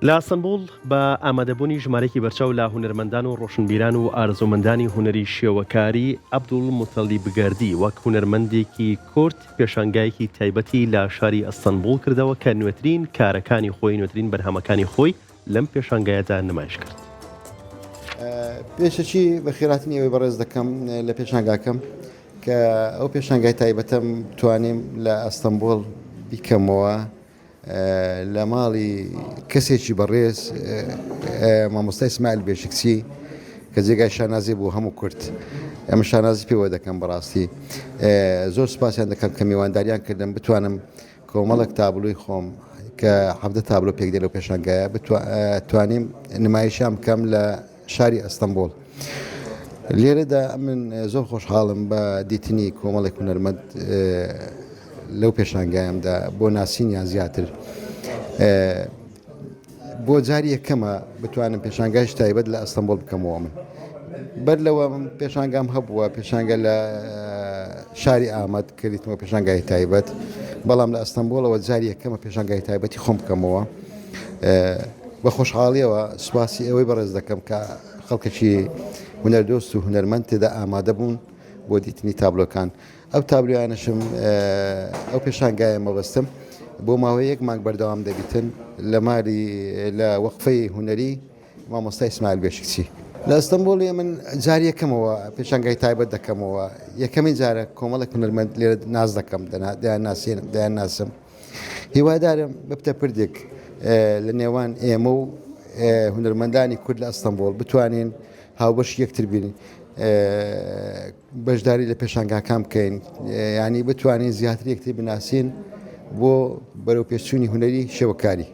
لە ئەستەنبوڵ بە ئامادەبوونی ژمارەیەکی بەرچاو لە هونەرمەندان و ڕۆشنبیران و ئارەزوومەندانی هونەری شێوەکاری، عەبدولموتەلیب گەردی وەک هونەرمەندێکی کورد پێشانگایەکی تایبەتی لە شاری ئەستەنبوڵ کردەوە کە نوێترین کارەکانی خۆی، نوێترین بەرهەمەکانی خۆی لەم پێشانگایەدا نمایش کرد. پێشەکی بەخێرهاتنی ئێوەی بەڕێز دەکەم لە پێشانگاکەم کە ئەو پێشانگای تایبەتەم توانیم لە ئەستەنبوڵ بیکەمەوە لە ماڵی کەسێکی بەڕێز مامۆستای سمایل بێشکچی کە جێگای شانازی بوو هەموو کورد ئەمە شانازی پێوە دەکەم بەڕاستی زۆر سوپاسیان دەکەم کە میوانداریان کردم بتوانم کۆمەڵێک تابلۆی خۆم کە حەڤدە تابلۆ پێک دێ لەو پێشانگایە بتوانیم نمایشیان بکەم لە شاری ئەستەنبوڵ. لێرەدا من زۆر خۆشحاڵم بە دیتنی کۆمەڵێک هونەرمەند لەو پێشانگایەمدا بۆ ناسینیان زیاتر. بۆ جاری یەکەمە بتوانم پێشانگایش تایبەت لە ئەستەنبوڵ بکەمەوە من بەر لەوە پێشانگام هەبووە پێشانگە لە شاری ئامەد کردیتمەوە پێشانگای تایبەت بەڵام لە ئەستەنبوڵەوە جاری یەکەمە پێشانگای تایبەتی خۆم بکەمەوە بە خۆشحاڵیەوە سوپاسی ئێوەی بەڕێز دەکەم کە خەڵکێکی هونەردۆست و هونەرمەند تێدا ئامادە بوون بۆ دیتنی تابلۆکان ئەو تابلۆیانەشم ئەو پێشانگایە مەبەستم بۆ ماوەی یەک مانگ بەردەوام دەبیتن لە ماری لە وەقفەی هونەری مامۆستا ئیسماعیل بێشکچی. لە ئەستەنبوڵی من جاری یەکەمەوە پێشانگای تایبەت دەکەمەوە یەکەمین جارە کۆمەڵێک هونەرمەند لێرە ناز دەکەم دەیان ناسێنم دەیان ناسم هیوادارم ببتە پردێک لە نێوان ئێمە و هونەرمەندانی کورد لە ئەستەنبوڵ بتوانین هاوبەش یەکتر بین بەشداری لە پێشانگاکان بکەین ینی بتوانین زیاتر یەکتر بناسین بۆ بەرەو پێشچوونی هونەری شێوەکاری.